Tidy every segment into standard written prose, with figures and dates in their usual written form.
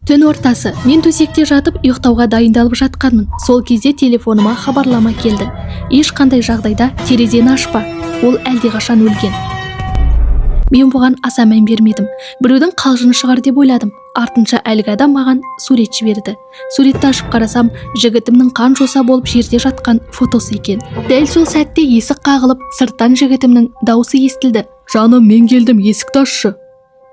Түн ортасы. Мен төсекте жатып, ұйықтауға дайындалып жатқанмын. Сол кезде телефоныма хабарлама келді: «Ешқандай жағдайда терезені ашпа, ол әлдеқашан өлген». Мен бұған аса мән бермедім, біреудің қалжыңы шығар деп ойладым. Артынша әлгі адам маған сурет жіберді. Суретті ашып қарасам, жігітімнің қан жоса болып жерде жатқан фотосы екен. Дәл сол сәтте есік қағылып, сырттан жігітімнің даусы естілді: «Жаным, мен келдім, есікті ашшы».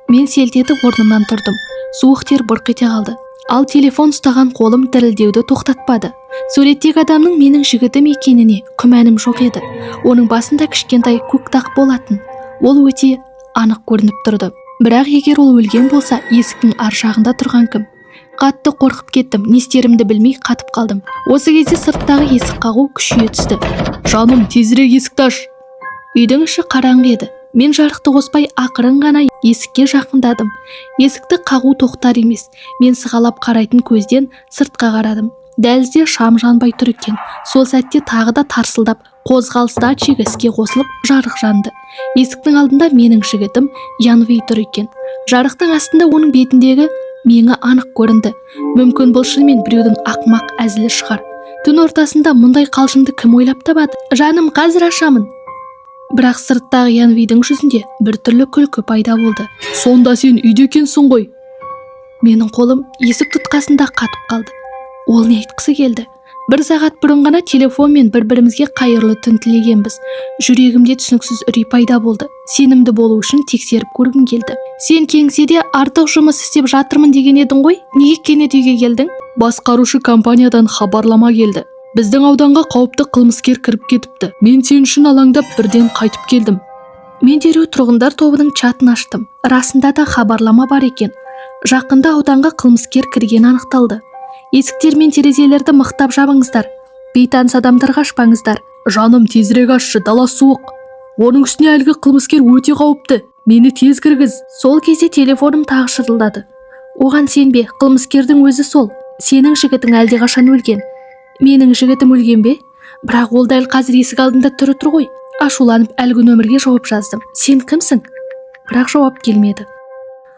Мен селт етіп орнымнан тұрдым. Суық тер бұрқ ете қалды, ал телефон ұстаған қолым дірілдеуді тоқтатпады. Суреттегі адамның менің жігітім екеніне күмәнім жоқ еді. Оның басында кішкентай көк дақ болатын, ол өте анық көрініп тұрды. Бірақ егер ол өлген болса, есіктің ар жағында тұрған кім? Қатты қорқып кеттім, не істерімді білмей қатып қалдым. Осы кезде сырттағы есік қағу күшейе түсті. «Жаным, тезірек есікті аш». Үйдің іші қараңғы еді. Мен жарықты қоспай, ақырын ғана есікке жақындадым. Есікті қағу тоқтар емес. Мен сығалап қарайтын көзден сыртқа қарадым. Дәлізде шам жанбай тұр екен. Сол сәтте тағы да тарсылдап, қозғалыс датчигі іске қосылып, жарық жанды. Есіктің алдында менің жігітім Янви тұр екен. Жарықтың астында оның бетіндегі меңі анық көрінді. Мүмкін, бұл шынымен біреудің ақымақ әзілі шығар. Түн ортасында мұндай қалжыңды кім ойлап табады? «Жаным, қазір ашамын». Бірақ сырттағы Янвидің жүзінде біртүрлі күлкі пайда болды. «Сонда сен үйде екенсің ғой». Менің қолым есік тұтқасында қатып қалды. Ол не айтқысы келді? Бір сағат бұрын ғана телефонмен бір бірімізге қайырлы түн тілегенбіз. Жүрегімде түсініксіз үрей пайда болды. Сенімді болу үшін тексеріп көргім келді. «Сен кеңседе артық жұмыс істеп жатырмын деген едің ғой, неге кенет үйге келдің?» «Басқарушы компаниядан хабарлама келді. Біздің ауданға қауіпті қылмыскер кіріп кетіпті. Мен сен үшін алаңдап, бірден қайтып келдім». Мен дереу тұрғындар тобының чатын аштым. Расында да хабарлама бар екен. Жақында ауданға қылмыскер кіргені анықталды. Есіктер мен терезелерді мықтап жабыңыздар, бейтаныс адамдарға ашпаңыздар. «Жаным, тезірек ашшы, дала суық. Оның үстіне әлгі қылмыскер өте қауіпті. Мені тез кіргіз». Сол кезде телефоным тағы шырылдады: «Оған сенбе, қылмыскердің өзі сол. Сенің жігітің әлдеқашан өлген». Менің жігітім өлген бе? Бірақ ол дәл қазір есік алдында түрі тұр ғой. Ашуланып, әлгі нөмірге жауап жаздым: «Сен кімсің?» Бірақ жауап келмеді.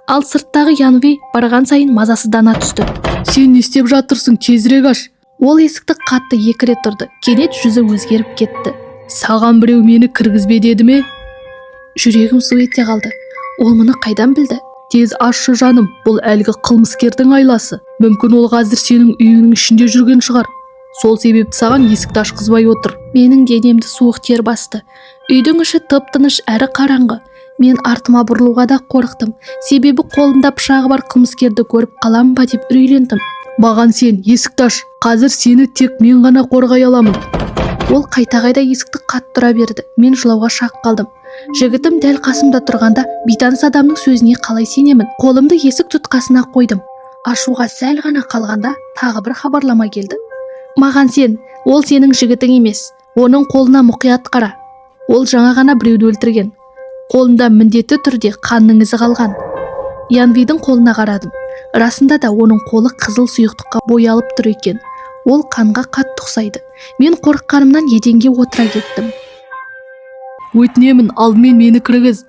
Ал сырттағы Янви барған сайын мазасыздана түсті. «Сен не істеп жатырсың? Тезірек аш». Ол есікті қатты екі рет ұрды. Кенет жүзі өзгеріп кетті. «Саған біреу мені кіргізбе деді ме?» Жүрегім су ете қалды. Ол мұны қайдан білді? «Тез ашшы, жаным, бұл әлгі қылмыскердің айласы. Мүмкін, ол қазір сенің үйіңнің ішінде жүрген шығар. Сол себепті саған есікті ашқызбай отыр». Менің денемді суық тер басты. Үйдің іші тып тыныш әрі қараңғы. Мен артыма бұрылуға да қорықтым, себебі қолында пышағы бар қылмыскерді көріп қалам ба деп үрейлендім. «Маған сен, есікті аш. Қазір сені тек мен ғана қорғай аламын». Ол қайта-қайта есікті қатты ұра берді. Мен жылауға шақ қалдым. Жігітім дәл қасымда тұрғанда бейтаныс адамның сөзіне қалай сенемін? Қолымды есік тұтқасына қойдым. Ашуға сәл ғана қалғанда тағы бір хабарлама келді: «Маған сен, ол сенің жігітің емес. Оның қолына мұқият қара. Ол жаңа ғана біреуді өлтірген. Қолында міндетті түрде қанның ізі қалған». Янвидің қолына қарадым. Расында да, оның қолы қызыл сұйықтыққа боялып тұр екен. Ол қанға қатты ұқсайды. Мен қорыққанымнан еденге отыра кеттім. «Өтінемін, алдымен мені кіргіз».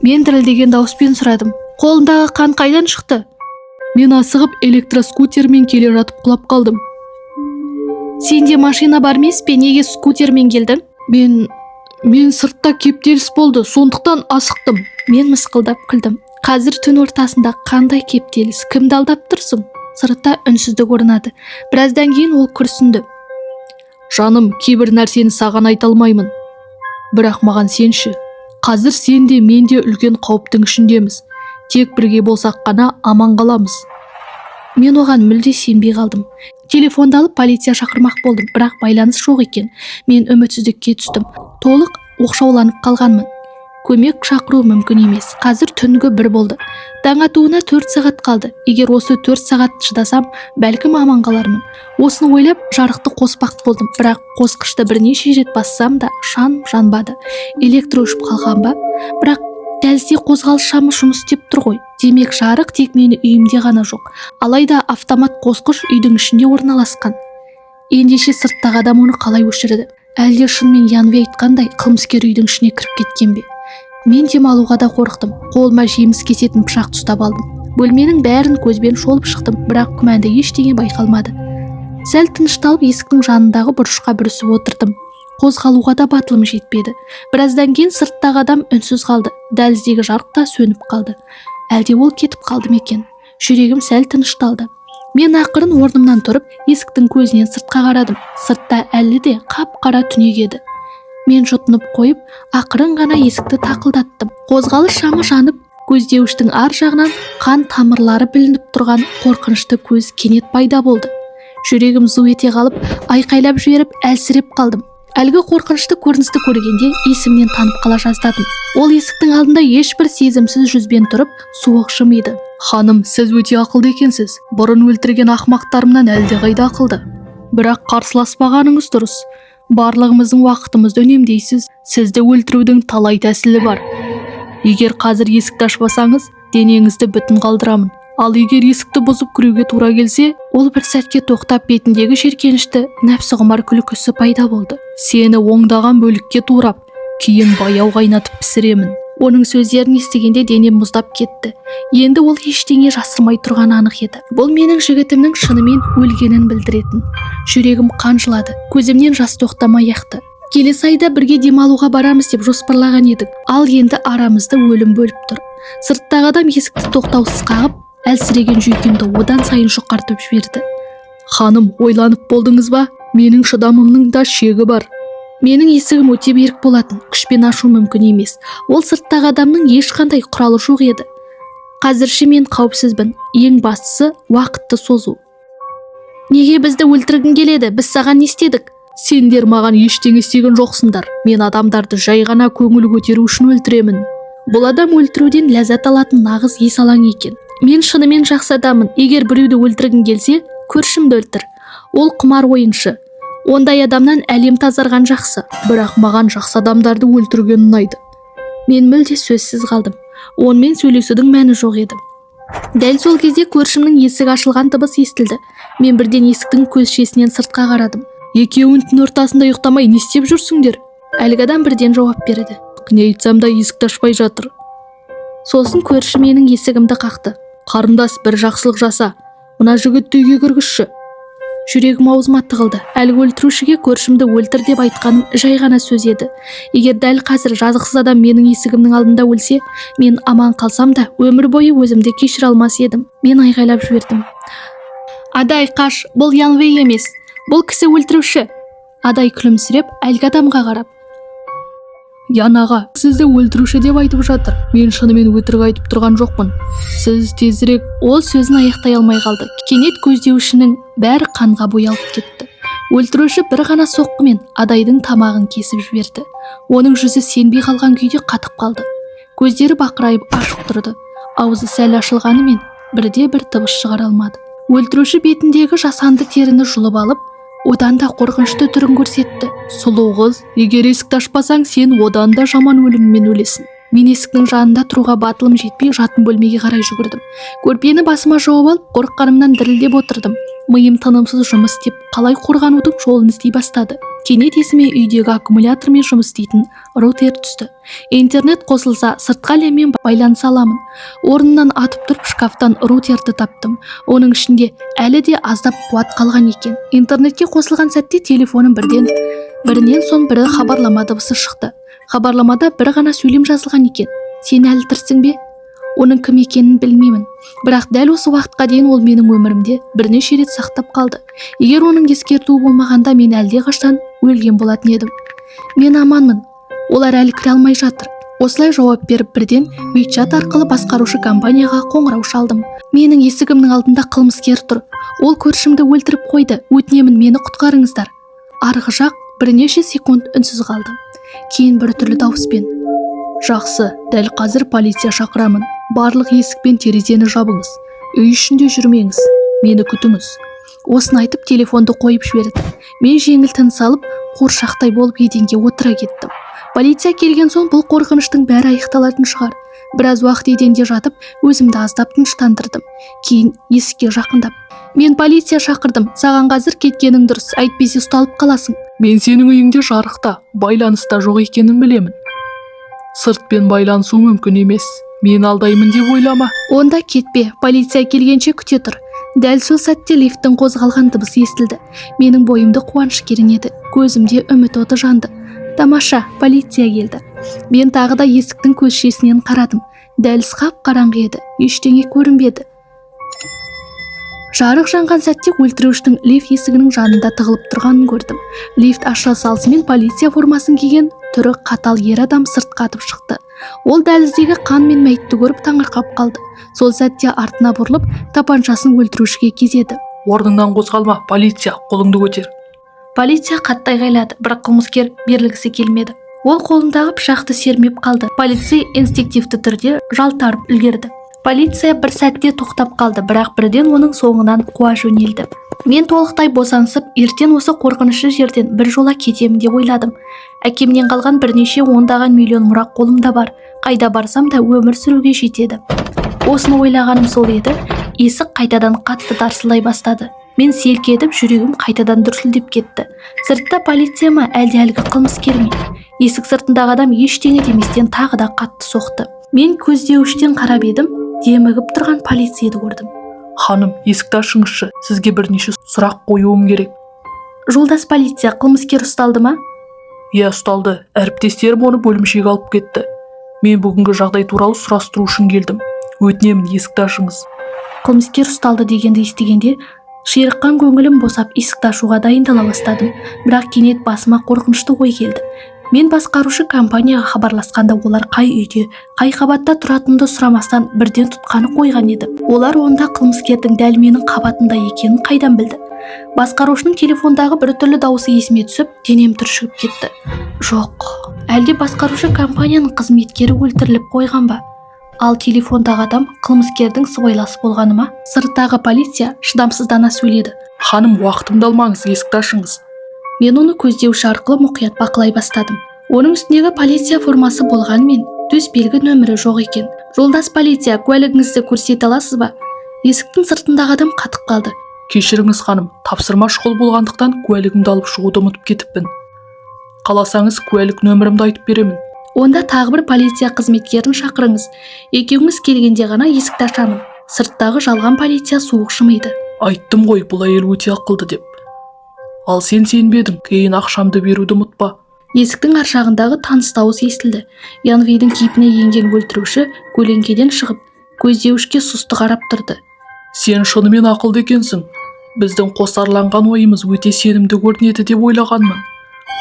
Мен дірілдеген дауыспен сұрадым: «Қолындағы қан қайдан шықты?» «Мен асығып электроскутермен келе жатып құлап қалдым». «Сенде машина бар емес пе? Неге скутермен келдің?» Мен сыртта кептеліс болды, сондықтан асықтым». Мен мысқылдап күлдім. Қазір түн ортасында қандай кептеліс? Кімді алдап тұрсың? Сыртта үнсіздік орнады. Біраздан кейін ол күрсінді. «Жаным, кейбір нәрсені саған айта алмаймын. Бірақ маған сенші. Қазір сен де, мен де үлкен қауіптің ішіндеміз. Тек бірге болсақ қана аман қаламыз». Мен оған мүлде сенбей қалдым. Телефонды алып, полиция шақырмақ болдым, бірақ байланыс жоқ екен. Мен үмітсіздікке түстім. Толық оқшауланып қалғанмын. Көмек шақыру мүмкін емес. Қазір түнгі 1 болды. Таң атуына 4 сағат қалды. Егер осы 4 сағат шыдасам, бәлкім, аман қалармын. Осыны ойлап, жарықты қоспақ болдым, бірақ қосқышты бірнеше рет бассам да, шам жанбады. Электр өшіп қалған ба? Бірақ дәлізде қозғалыс шамы жұмыс істеп тұр ғой. Демек, жарық тек мені үйімде ғана жоқ. Алайда автомат қосқыш үйдің ішінде орналасқан. Ендеше сырттағы адам оны қалай өшірді? Әлде шынымен Янви айтқандай, қылмыскер үйдің ішіне кіріп кеткен бе? Мен демалуға да қорықтым. Қолыма жеміс кесетін пышақты ұстап алдым. Бөлменің бәрін көзбен шолып шықтым, бірақ күмәнді ештеңе байқалмады. Сәл тынышталып, есіктің жанындағы бұрышқа бүрісіп отырдым. Қозғалуға да батылым жетпеді. Біраздан кейін сырттағы адам үнсіз қалды. Дәліздегі жарық та сөніп қалды. Әлде ол кетіп қалды ма екен? Жүрегім сәл тынышталды. Мен ақырын орнымнан тұрып, есіктің көзінен сыртқа қарадым. Сыртта әлі де қап-қара түнек еді. Мен жұтынып қойып, ақырын ғана есікті тақылдаттым. Қозғалыс шамы жанып, көздеуіштің ар жағынан қан тамырлары білініп тұрған қорқынышты көз кенет пайда болды. Жүрегім зу ете қалып, айқайлап жіберіп, әлсіреп қалдым. Әлгі қорқынышты көріністі көргенде есімнен танып қала жаздадым. Ол есіктің алдында ешбір сезімсіз жүзбен тұрып, суық жымиды. Ханым, сіз өте ақылды екенсіз. Бұрын өлтірген ақымақтарымнан әлдеқайда ақылды. Бірақ қарсыласпағаныңыз дұрыс. Барлығымыздың уақытымызды үнемдейсіз. Сізді өлтірудің талай тәсілі бар. Егер қазір есікті ашпасаңыз, денеңізді бүтін қалдырамын. Ал егер есікті бұзып кіруге тура келсе, Ол бір сәтке тоқтап, бетіндегі жеркенішті нәпсіқұмар күлкісі пайда болды. Сені ондаған бөлікке турап, кейін баяу қайнатып пісіремін. Оның сөздерін естігенде денем мұздап кетті. Енді ол ештеңе жасырмай тұрғаны анық еді. Бұл менің жігітімнің шынымен өлгенін білдіретін. Жүрегім қан жылады, көзімнен жас тоқтамай ақты. Келесі айда бірге демалуға барамыз деп жоспарлаған едік, ал енді арамызды өлім бөліп тұр. Сырттағы адам есікті тоқтаусыз қағып, әлсіреген жүйкемді одан сайын жұқартып жіберді. Ханым, ойланып болдыңыз ба? Менің шыдамымның да шегі бар. Менің есігім өте берік болатын, күшпен ашу мүмкін емес. Ол сырттағы адамның ешқандай құралы жоқ еді. Қазірше мен қауіпсізбін. Ең бастысы — уақытты созу. Неге бізді өлтіргің келеді? Біз саған не істедік? Сендер маған ештеңе істеген жоқсыңдар. Мен адамдарды жай ғана көңіл көтеру үшін өлтіремін. Бұл адам өлтіруден ләззат алатын нағыз есалаң екен. Мен шынымен жақсы адаммын. Егер біреуді өлтіргің келсе, көршімді өлтір. Ол құмар ойыншы. Ондай адамнан әлем тазарған жақсы. Бірақ маған жақсы адамдарды өлтірген ұнайды. Мен мүлде сөзсіз қалдым. Онымен сөйлесудің мәні жоқ еді. Дәл сол кезде көршімнің есігі ашылған дыбыс естілді. Мен бірден есіктің көзшесінен сыртқа қарадым. Екеуің түн ортасында ұйықтамай не істеп жүрсіңдер? Әлгі адам бірден жауап берді. Не айтсам да, есікті ашпай жатыр. Сосын көрші менің есігімді қақты. Қарындас, бір жақсылық жаса. Мына жігітті үйге кіргізші. Жүрегім аузыма тығылды. Әлгі өлтірушіге көршімді өлтір деп айтқаным жай ғана сөз еді. Егер дәл қазір жазықсыз адам менің есігімнің алдында өлсе, мен аман қалсам да, өмір бойы өзімді кешіре алмас едім. Мен айғайлап жібердім: «Адай, қаш! Бұл Янвей емес, бұл кісі өлтіруші!» Адай күлімсіреп, әлгі адамға қарап: «Ян аға, сізді өлтіруші деп айтып жатыр. Мен шынымен өтірік айтып тұрған жоқпын. Сіз тезірек...» Ол сөзін аяқтай алмай қалды. Кенет көздеуішінің бәрі қанға боялып кетті. Өлтіруші бір ғана соққымен Адайдың тамағын кесіп жіберді. Оның жүзі сенбей қалған күйде қатып қалды. Көздері бақырайып ашық тұрды. Аузы сәл ашылғанымен, бірде бір дыбыс шығара алмады. Өлтіруші бетіндегі жасанды теріні жұлып алып, одан да қорқынышты түрін көрсетті. «Сұлу қыз, егер есікті ашпасаң, сен одан да жаман өліммен өлесің». Мен есіктің жанында тұруға батылым жетпей, жатын бөлмеге қарай жүгірдім. Көрпені басыма жауып алып, қорыққанымнан дірілдеп отырдым. Миым тынымсыз жұмыс істеп, қалай қорғанудың жолын іздей бастады. Кенет есіме үйдегі аккумулятормен жұмыс істейтін роутер түсті. Интернет қосылса, сыртқы әлеммен байланыса аламын. Орнымнан атып тұрып, шкафтан роутерді таптым. Оның ішінде әлі де аздап қуат қалған екен. Интернетке қосылған сәтте телефоным бірден бірінен соң бірі хабарлама дыбысы шықты. Хабарламада бір ғана сөйлем жазылған екен: «Сен әлі тірісің бе?» Оның кім екенін білмеймін, бірақ дәл осы уақытқа дейін ол менің өмірімде бірнеше рет сақтап қалды. Егер оның ескертуі болмағанда, мен әлдеқашан өлген болатын едім. «Мен аманмын, олар әлі кіре алмай жатыр». Осылай жауап беріп, бірден WeChat арқылы басқарушы компанияға қоңырау шалдым. «Менің есігімнің алдында қылмыскер тұр. Ол көршімді өлтіріп қойды. Өтінемін, мені құтқарыңыздар». Арғы жақ бірнеше секунд үнсіз қалды. Кейін біртүрлі дауыспен: «Жақсы, дәл қазір полиция шақырамын. Барлық есік пен терезені жабыңыз. Үй ішінде жүрмеңіз. Мені күтіңіз». Осыны айтып, телефонды қойып жіберді. Мен жеңіл тыныс алып, қуыршақтай болып еденге отыра кеттім. Полиция келген соң, бұл қорқыныштың бәрі аяқталатын шығар. Біраз уақыт еденде жатып, өзімді аздап тыныштандырдым. Кейін есікке жақындап: «Мен полиция шақырдым. Саған қазір кеткенің дұрыс, әйтпесе ұсталып қаласың». «Мен сенің үйіңде жарық та, байланыс та жоқ екенін білемін. Сыртпен байланысу мүмкін емес». Мен алдаймын деп ойлама. Онда кетпе, полиция келгенше күте тұр. Дәл сол сәтте лифттің қозғалған дыбысы естілді. Менің бойымды қуаныш кернеді, көзімде үміт оты жанды. Тамаша, полиция келді. Мен тағы да есіктің көзшесінен қарадым. Дәліз қап-қараңғы еді, ештеңе көрінбеді. Жарық жанған сәтте өлтірушінің лифт есігінің жанында тығылып тұрғанын көрдім. Лифт аша салысымен полиция формасын киген, түрі қатал ер адам сыртқа атып шықты. Ол дәліздегі қан мен мәйітті көріп таңырқап қалды. Сол сәтте артына бұрылып, тапаншасын өлтірушіге кезеді. Орныңнан қозғалма, полиция, қолыңды көтер. Полиция қатты айғайлады, бірақ қылмыскер берілгісі келмеді. Ол қолындағы пышақты сермеп қалды. Полицей инстинктивті түрде жалтарып үлгерді. Полиция бір сәтте тоқтап қалды, бірақ бірден оның соңынан қуа жөнелді. Мен толықтай босаңсып, ертең осы қорқынышты жерден бір жола кетемін деп ойладым. Әкемнен қалған бірнеше ондаған миллион мұра қолымда бар. Қайда барсам да өмір сүруге жетеді. Осыны ойлағаным сол еді, есік қайтадан қатты тарсылдай бастады. Мен селк етіп, жүрегім қайтадан дүрсілдеп кетті. Сыртта полиция ма, әлде әлгі қылмыскер ме? Есік сыртындағы адам ештеңе деместен тағы да қатты соқты. Мен көздеуіштен қарап едім, демігіп тұрған полицияды көрдім. Ханым, есікті ашыңызшы, сізге бірнеше сұрақ қоюым керек. Жолдас полиция, қылмыскер ұсталды ма? Иә, ұсталды. Әріптестерім оны бөлімшеге алып кетті. Мен бүгінгі жағдай туралы сұрастыру үшін келдім. Өтінемін, есікті ашыңыз. Қылмыскер ұсталды дегенді естігенде ширыққан көңілім босап, есікті ашуға дайындала бастадым. Бірақ кенет басыма қорқынышты ой келді. Мен басқарушы компанияға хабарласқанда, олар қай үйде, қай қабатта тұратынымды сұрамастан бірден тұтқаны қойған еді. Олар онда қылмыскердің дәл менің қабатымда екенін қайдан білді? Басқарушының телефондағы біртүрлі дауысы есіме түсіп, денем түршігіп кетті. Жоқ, әлде басқарушы компанияның қызметкері өлтіріліп қойған ба? Ал телефондағы адам қылмыскердің сыбайласы болғаны ма? Сырттағы полиция шыдамсыздана сөйледі. Ханым, уақытымды алмаңыз, есікті ашыңыз. Мен оны көздеуші арқылы мұқият бақылай бастадым. Оның үстіндегі полиция формасы болғанымен, төс белгі нөмірі жоқ екен. Жолдас полиция, куәлігіңізді көрсете аласыз ба? Есіктің сыртындағы адам қатып қалды. Кешіріңіз, ханым, тапсырма шұғыл болғандықтан куәлігімді алып шығуды ұмытып кетіппін. Қаласаңыз, куәлік нөмірімді айтып беремін. Онда тағы бір полиция қызметкерін шақырыңыз. Екеуіңіз келгенде ғана есікті ашамын. Сырттағы жалған полиция суық жымиды. Айттым ғой, бұл әйел өте ақылды деп. Ал сен сенбедің. Кейін ақшамды беруді ұмытпа. Есіктің ар жағындағы таныс дауыс естілді. Янвейдің кейпіне енген өлтіруші көлеңкеден шығып, көздеуішке сұсты қарап тұрды. Сен шынымен ақылды екенсің. Біздің қосарланған ойымыз өте сенімді көрінеді деп ойлағанмын,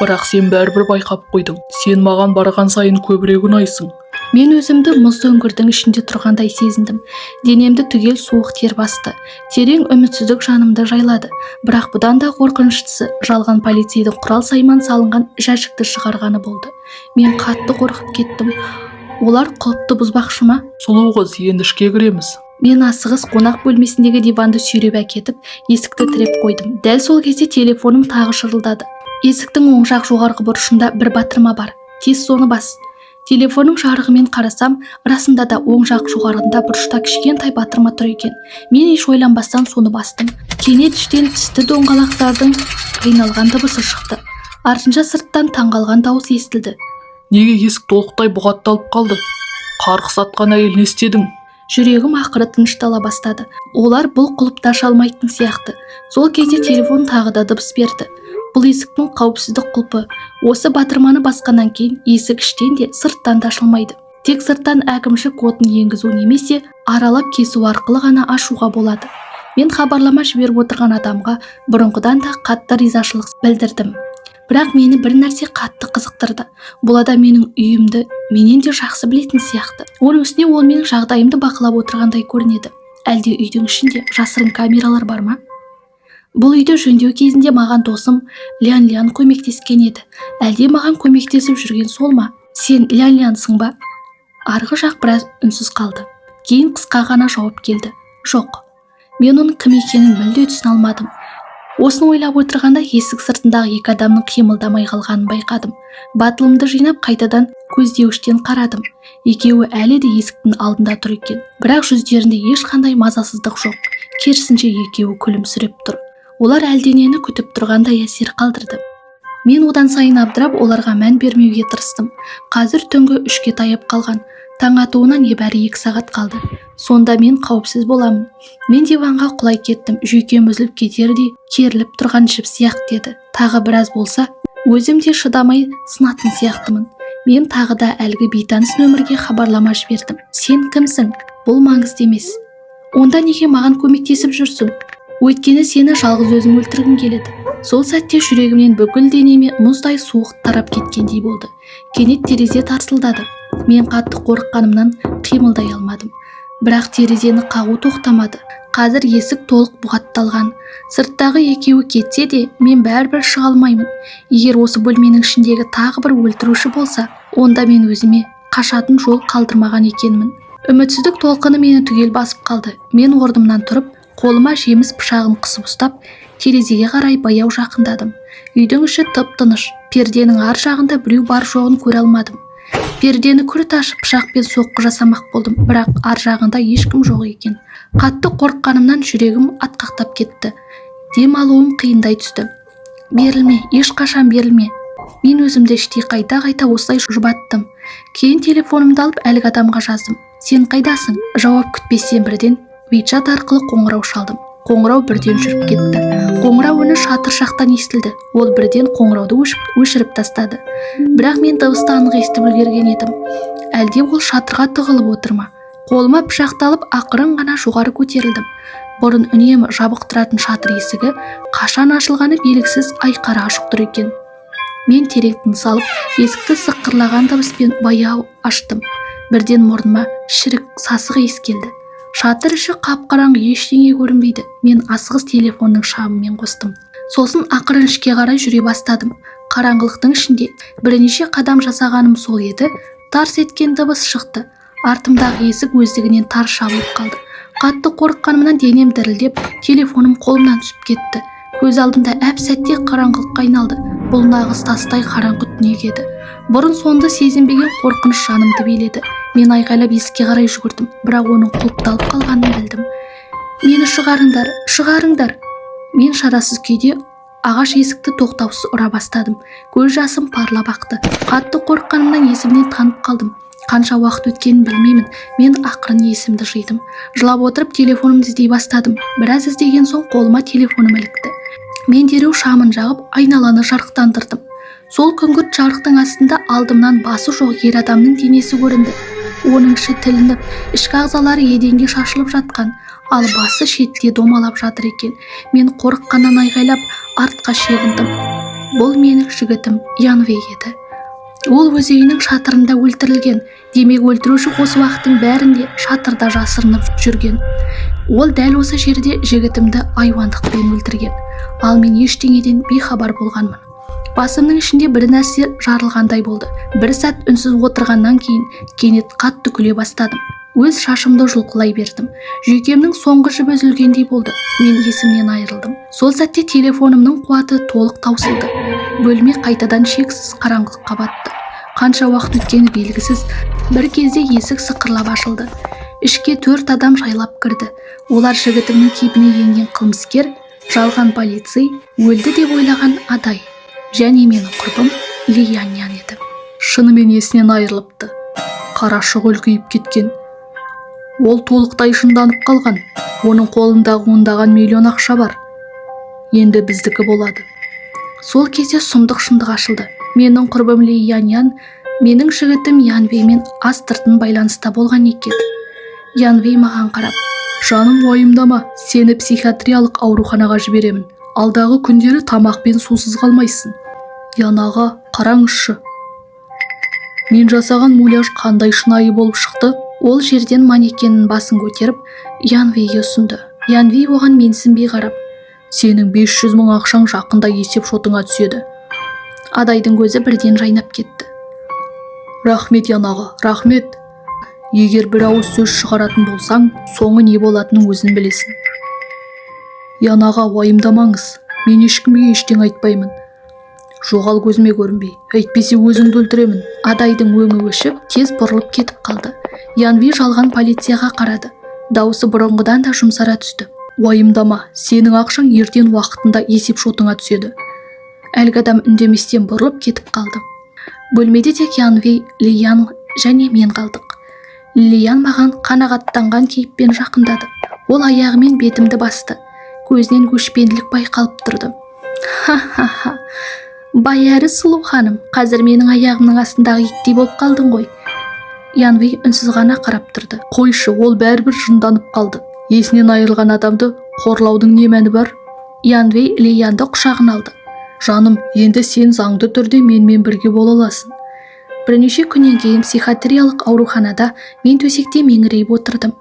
бірақ сен бәрібір байқап қойдың. Сен маған барған сайын көбірек ұнайсың. Мен өзімді мұзды үңгірдің ішінде тұрғандай сезіндім. Денемді түгел суық тер басты. Терең үмітсіздік жанымды жайлады. Бірақ бұдан да қорқыныштысы жалған полицейдің құрал сайман салынған жәшікті шығарғаны болды. Мен қатты қорқып кеттім. Олар құлыпты бұзбақшы ма? Сұлу қыз, енді ішке кіреміз. Мен асығыс қонақ бөлмесіндегі диванды сүйреп әкетіп, есікті тіреп қойдым. Дәл сол кезде телефоным тағы шырылдады. Есіктің оң жақ жоғарғы бұрышында бір батырма бар, тез соны бас. Телефонның жарығымен қарасам, расында да оң жақ жоғарғында бұрышта кішкентай батырма тұр екен. Мен еш ойланбастан соны бастым. Кенет іштен тісті доңғалақтардың қиналған дыбысы шықты. Артынша сырттан таңғалған дауыс естілді. Неге есік толықтай бұғатталып қалды? Қарғыс атқан әйел, не істедің? Жүрегім ақыры тыныштала бастады. Олар бұл құлыпты аша алмайтын сияқты. Сол кезде телефон тағы да дыбыс берді. Бұл есіктің қауіпсіздік құлпы. Осы батырманы басқаннан кейін есік іштен де, сырттан да ашылмайды. Тек сырттан әкімші кодын енгізу немесе аралап кесу арқылы ғана ашуға болады. Мен хабарлама жіберіп отырған адамға бұрынғыдан да қатты ризашылық білдірдім. Бірақ мені бір нәрсе қатты қызықтырды. Бұл адам менің үйімді менен де жақсы білетін сияқты. Оның үстіне ол менің жағдайымды бақылап отырғандай көрінеді. Әлде үйдің ішінде жасырын камералар бар ма? Бұл үйді жөндеу кезінде маған досым Лян Лян көмектескен еді. Әлде маған көмектесіп жүрген сол ма? Сен Лян Лянсың ба? Арғы жақ біраз үнсіз қалды. Кейін қысқа ғана жауап келді: Жоқ. Мен оның кім екенін мүлде түсіне алмадым. Осыны ойлап отырғанда есік сыртындағы екі адамның қимылдамай қалғанын байқадым. Батылымды жинап, қайтадан көздеуіштен қарадым. Екеуі әлі де есіктің алдында тұр екен, бірақ жүздерінде ешқандай мазасыздық жоқ. Керісінше, екеуі күлімсіреп тұр. Олар әлденені күтіп тұрғандай әсер қалдырды. Мен одан сайын абдырап, оларға мән бермеуге тырыстым. Қазір түнгі 3-ке таяп қалған. Таң атуына небәрі 2 сағат қалды. Сонда мен қауіпсіз боламын. Мен диванға құлай кеттім. Жүйкем үзіліп кетердей керіліп тұрған жіп сияқты еді. Тағы біраз болса, өзім де шыдамай сынатын сияқтымын. Мен тағы да әлгі бейтаныс нөмірге хабарлама жібердім. «Сен кімсің? Бұл маңызды емес. Онда неге маған көмектесіп жүрсің?» «Өйткені сені жалғыз өзім өлтіргім келеді». Сол сәтте жүрегімнен бүкіл денеме мұздай суық тарап кеткендей болды. Кенет терезе тарсылдады. Мен қатты қорыққанымнан қимылдай алмадым. Бірақ терезені қағу тоқтамады. Қазір есік толық бұғатталған. Сырттағы екеуі кетсе де, мен бәрібір шыға алмаймын. Егер осы бөлменің ішіндегі тағы бір өлтіруші болса, онда мен өзіме қашатын жол қалдырмаған екенмін. Үмітсіздік толқыны мені түгел басып қалды. Мен орнымнан тұрып, қолыма жеміс пышағын қысып ұстап, терезеге қарай баяу жақындадым. Үйдің іші тып-тыныш. Перденің ар жағында біреу бар жоғын көре алмадым. Пердені күрт ашып, пышақпен соққы жасамақ болдым, бірақ ар жағында ешкім жоқ екен. Қатты қорыққанымнан жүрегім атқақтап кетті. Дем алуым қиындай түсті. «Берілме, ешқашан берілме!» Мен өзімді іштей қайта-қайта осылай жұбаттым. Кейін телефонымды алып, әлгі адамға жаздым: «Сен қайдасың?» Жауап күтпестен бірден WeChat арқылы қоңырау шалдым. Қоңырау бірден жүріп кетті. Қоңырау үні шатыр жақтан естілді. Ол бірден қоңырауды өшіріп тастады. Бірақ мен дыбысты анық естіп үлгерген едім. Әлде ол шатырға тығылып отыр ма? Қолыма пышақты алып, ақырын ғана жоғары көтерілдім. Бұрын үнемі жабық тұратын шатыр есігі қашан ашылғаны белгісіз, айқара ашық тұр екен. Мен терең тыныс алып, есікті сықырлаған дыбыспен баяу аштым. Бірден мұрныма шірік сасық иіс келді. Шатыр іші қап-қараңғы, ештеңе көрінбейді. Мен асығыс телефонның шамымен қостым. Сосын ақырын ішке қарай жүре бастадым. Қараңғылықтың ішінде бірнеше қадам жасағаным сол еді, тарс еткен дыбыс шықты. Артымдағы есік өздігінен тарс жабылып қалды. Қатты қорыққанымнан денем дірілдеп, телефоным қолымнан түсіп кетті. Көз алдымда әп сәтте қараңғылыққа айналды. Бұл нағыз тастай қараңғы түнек еді. Бұрын соңды сезінбеген қорқыныш жанымды биледі. Мен айқайлап есікке қарай жүгірдім, бірақ оның құлыпталып қалғанын білдім. «Мені шығарыңдар, шығарыңдар!» Мен шарасыз күйде ағаш есікті тоқтаусыз ұра бастадым. Көз жасым парлап ақты. Қатты қорыққанымнан есімнен танып қалдым. Қанша уақыт өткенін білмеймін. Мен ақырын есімді жидым. Жылап отырып телефонымды іздей бастадым. Біраз іздеген соң қолыма телефоным ілікті. Мен дереу шамын жағып, айналаны жарықтандырдым. Сол күңгірт жарықтың астында алдымнан басы жоқ ер адамның денесі көрінді. Оның іші тілініп, ішкі ағзалары еденге шашылып жатқан, ал басы шетте домалап жатыр екен. Мен қорыққаннан айғайлап артқа шегіндім. Бұл менің жігітім Янвей еді. Ол өз үйінің шатырында өлтірілген. Демек, өлтіруші осы уақыттың бәрінде шатырда жасырынып жүрген. Ол дәл осы жерде жігітімді айуандықпен өлтірген, ал мен ештеңеден бейхабар болғанмын. Басымның ішінде бір нәрсе жарылғандай болды. Бір сәт үнсіз отырғаннан кейін кенет қатты күле бастадым. Өз шашымды жұлқылай бердім. Жүйкемнің соңғы жібі үзілгендей болды. Мен есімнен айырылдым. Сол сәтте телефонымның қуаты толық таусылды. Бөлме қайтадан шексіз қараңғылыққа батты. Қанша уақыт өткені белгісіз. Бір кезде есік сықырлап ашылды. Ішке төрт адам жайлап кірді. Олар жігітімнің кейпіне енген қылмыскер, жалған полицей, өлді деп ойлаған Адай және менің құрбым Ли Яньян еді. Шынымен есінен айырылыпты. Қарашығы үлкейіп кеткен. Ол толықтай жынданып қалған. Оның қолындағы ондаған миллион ақша бар. Енді біздікі болады. Сол кезде сұмдық шындық ашылды. Менің құрбым Ли Яньян менің жігітім Янвеймен астыртын байланыста болған екен. Янвей маған қарап: «Жаным, уайымдама, сені психиатриялық ауруханаға жіберемін. Алдағы күндері тамақ пен сусыз қалмайсың». «Ян аға, қараңызшы, мен жасаған муляж қандай шынайы болып шықты!» Ол жерден манекеннің басын көтеріп, Янвейге ұсынды. Янвей оған менсінбей қарап: «Сенің 500 мың ақшаң жақында есеп шотыңа түседі». Адайдың көзі бірден жайнап кетті. «Рахмет, Ян аға, рахмет! Егер бір ауыз сөз шығаратын болсаң, соңы не болатынын өзің білесің». «Ян аға, уайымдамаңыз, мен ешкімге ештеңе айтпаймын». «Жоғал, көзіме көрінбей, әйтпесе өзіңді өлтіремін». Адайдың өңі өшіп, тез бұрылып кетіп қалды. Янви жалған полицияға қарады. Даусы бұрынғыдан да жұмсара түсті. «Уайымдама, сенің ақшаң ертең уақытында есеп шотыңа түседі. Әлгі адам үндеместен бұрылып кетіп қалды. Бөлмеде тек Янвей, Лиян және мен қалдық. Лиян маған қанағаттанған кейіппен жақындады. Ол аяғымен бетімді басты. Көзінен өшпенділік байқалып тұрды. Ха-ха-ха, байәрі сұлу ханым, қазір менің аяғымның астындағы иттей болып қалдың ғой. Янвей үнсіз ғана қарап тұрды. Қойшы, ол бәрібір жынданып қалды. Есінен айырылған адамды қорлаудың не мәні бар? Янвей Лиянды құшағына алды. Жаным, енді сен заңды түрде менімен бірге бола аласың. Бірнеше күннен кейін психиатриялық ауруханада мен төсекте меңірейіп отырдым.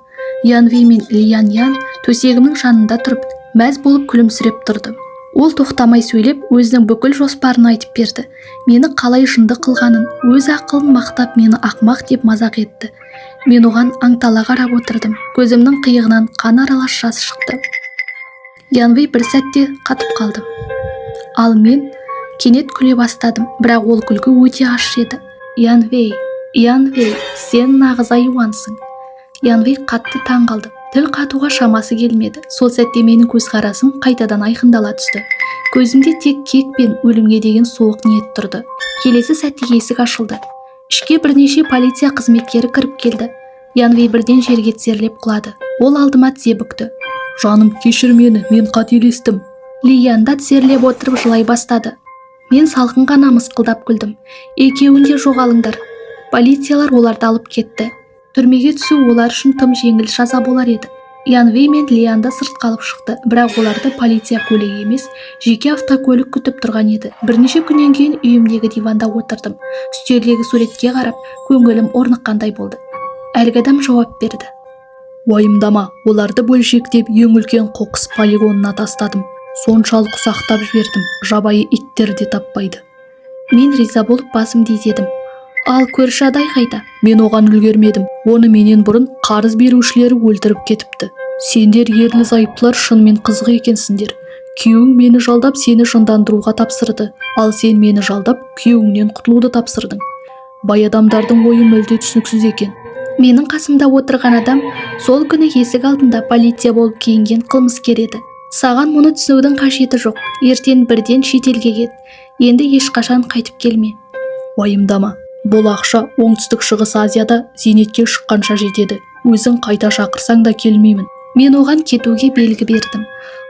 Янвей мен Лиян Ян төсегімнің жанында тұрып, мәз болып күлімсіреп тұрды. Ол тоқтамай сөйлеп, өзінің бүкіл жоспарын айтып берді. Мені қалай жынды қылғанын, өз ақылын мақтап, мені ақымақ деп мазақ етті. Мен оған аңтала қарап отырдым. Көзімнің қиығынан қан аралас жас шықты. Янвей бір сәтте қатып қалды. Ал мен кенет күле бастадым, бірақ ол күлкі өте ащы еді. Янвей, Янвей, сен нағыз айуансың. Янвей қатты таң қалды. Тіл қатуға шамасы келмеді. Сол сәтте менің көзқарасым қайтадан айқындала түсті. Көзімде тек кек пен өлімге деген суық ниет тұрды. Келесі сәтте есік ашылды. Ішке бірнеше полиция қызметкері кіріп келді. Янвей бірден жерге тізерлеп құлады. Ол алдыма тізе бүкті. Жаным, кешір мені, мен қателестім. Лиян да тізерлеп отырып жылай бастады. Мен салқын ғана мысқылдап күлдім. Екеуін де жоғалыңдар. Полициялар оларды алып кетті. Түрмеге түсу олар үшін тым жеңіл жаза болар еді. Янвей мен Лиянды сыртқа алып шықты, бірақ оларды полиция көлігі емес, жеке автокөлік күтіп тұрған еді. Бірнеше күннен кейін үйімдегі диванда отырдым. Үстелдегі суретке қарап, көңілім орныққандай болды. Әлгі адам жауап берді. Уайымдама, оларды бөлшектеп ең үлкен қоқыс полигонына тастадым. Соншалық ұсақтап жібердім, жабайы иттер де таппайды. Мен риза болып басымды изедім. Ал көрші адай қайда? Мен оған үлгермедім. Оны менен бұрын қарыз берушілері өлтіріп кетіпті. Сендер ерлі зайыптылар шынымен қызық екенсіңдер. Күйеуің мені жалдап, сені жындандыруға тапсырды. Ал сен мені жалдап, күйеуіңнен құтылуды тапсырдың. Бай адамдардың ойы мүлде түсініксіз екен. Менің қасымда отырған адам сол күні есік алдында полиция болып киінген қылмыскер еді. Саған мұны түсінудің қажеті жоқ. Ертең бірден шетелге кет. Енді ешқашан қайтып келме. Уайымдама. Бұл ақша оңтүстік шығыс Азияда зейнетке шыққанша жетеді. Өзің қайта шақырсаң да келмеймін. Мен оған кетуге белгі бердім.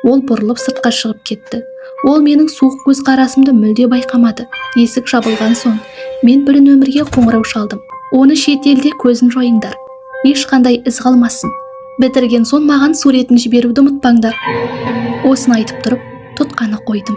Ол бұрылып сыртқа шығып кетті. Ол менің суық көзқарасымды мүлде байқамады. Есік жабылған соң мен бір нөмірге қоңырау шалдым. Оны шетелде көзін жойыңдар. Ешқандай із қалмасын. Бітірген соң маған суретін жіберуді ұмытпаңдар. Осыны айтып тұрып, тұтқаны қойдым.